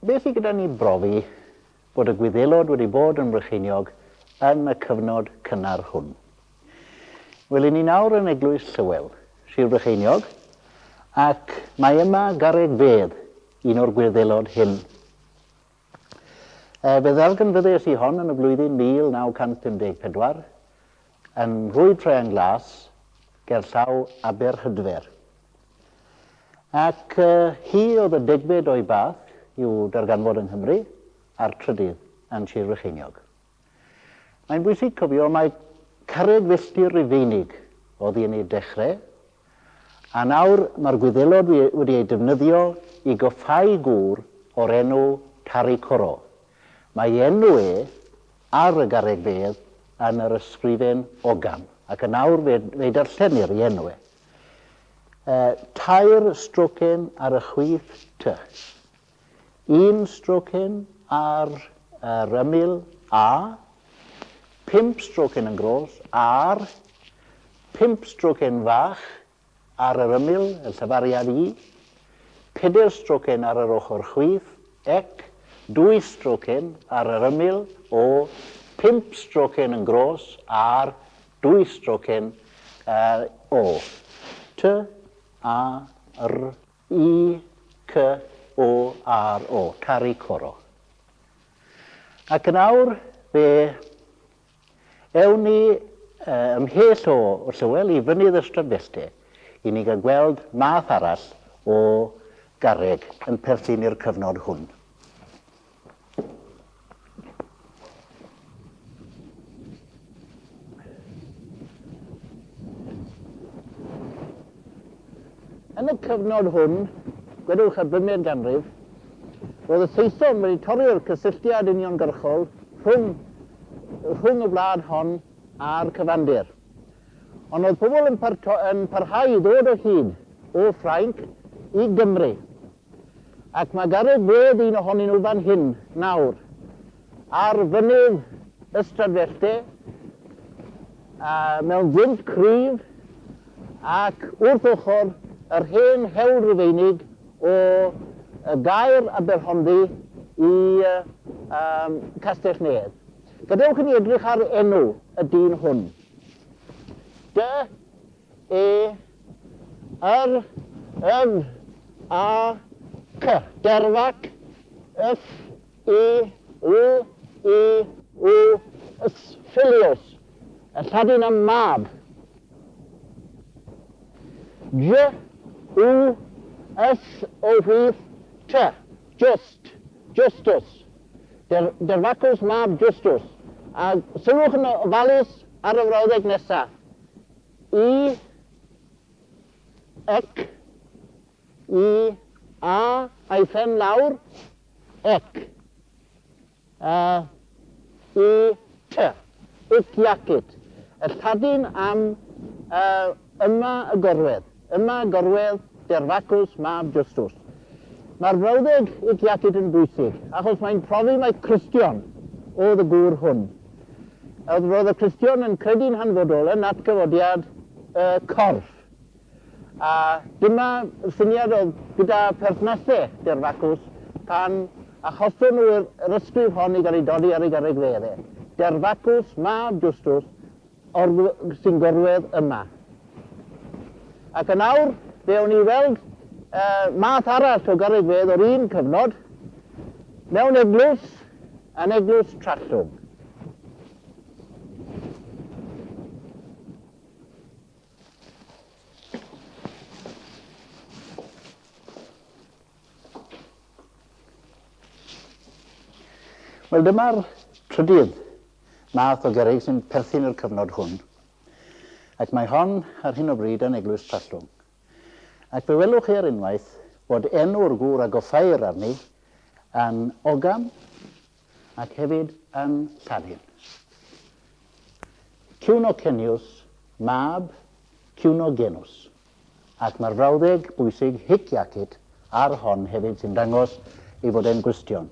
Beth sydd gyda ni brofi bod y Gwyddelod wedi bod yn Brycheiniog yn y cyfnod cynnar hwn? Wel, 'y ni nawr yn Eglwys Llywel, Sir Brycheiniog, ac mae yma garreg fedd un o'r Gwyddelod hyn. Fe ddarganfyddes i hon yn y flwyddyn 1954 yn Nghlwyd Traean Glas gerllaw Aberhydfer. Ac hi oedd y degfed o'i bath i'w darganfod yng Nghymru, a'r trydydd yn Sir Frycheiniog. Mae'n bwysig cofio mai carreg filltir Rufeinig oedd hi yn ei dechrau, a nawr mae'r Gwyddelod wedi ei defnyddio i goffáu gŵr o'r enw Taricoro. Mae ei enw e ar y garreg fedd yn yr ysgrifen Ogam, ac yn awr fe, fe'i darllenir ei enw e. Tair strocen ar y chwith T. Un strocen ar yr ymyl A. Pump strocen yn gros R. Pump strocen fach ar yr ymyl, y llefariad I. Pedair strocen ar yr ochr chwith, ec. Dwy strocen ar yr ymyl, O. Pump strocen yn gros, R. Dwy strocen, O. T, A, R, I, C, O, R, O. Taricoro. Ac yn awr fe ewn ni ymhell o Llywel i fynydd Ystradfellte i ni gael gweld math arall o garreg yn perthyn i'r cyfnod hwn. Yn y cyfnod hwn, gwedwch y bumed ganrif, roedd y Saeson wedi torri'r cysylltiad uniongyrchol rhwng, rhwng y wlad hon a'r cyfandir. Ond roedd pobl yn, yn parhau i ddod o hyd o Ffrainc i Gymru. Ac mae garreg fedd un ohonyn nhw fan hyn, nawr, ar fynydd Ystradfellte, a mewn gwynt cryf, ac wrth ochr yr hen hewl Rufeinig o Gaer Aberhonddu i Castell Nedd. Gadewch i ni edrych ar enw y dyn hwn. Dy E, R, F, A, C, Derfac, F, I, L, I, U, S, Filius, y Lladin am mab. J, U, S o chwith, T, Just, Justus, Der, Derfacus mab Justus. A sylwch yn ofalus ar y frawddeg nesaf. I, ec, I, A, a'i phen lawr, ec, a, I, T, ic iacit. Y Lladin am uh, yma y gorwedd. Yma y gorwedd Derfacus mab Justus. Mae'r frawddeg ic iacit yn bwysig, achos mae'n profi mai Cristion oedd y gŵr hwn. Oedd roedd y Cristion yn credu'n hanfodol yn atgyfodiad y corff. A dyma syniad oedd gyda pherthnasau Derfacws pan achoson nhw yr ysgrif hon i gael ei dodi ar ei garreg fedd e. Derfacws, mab Justus, sy'n gorwedd yma. Ac yn awr, fe awn ni weld math arall o garreg fedd o'r un cyfnod, mewn eglwys, yn eglwys Trallwng. Wel, dyma'r trydydd math o gerrig sy'n perthyn i'r cyfnod hwn, ac mae hon ar hyn o bryd yn Eglwys Trallwng. Ac fe welwch chi ar unwaith bod enw'r gŵr a goffeir arni yn Ogam ac hefyd yn Lladin. Cunocenius, mab Cunogenus. Ac mae'r frawddeg bwysig hic iacit ar hon hefyd sy'n dangos ei fod e'n Gristion.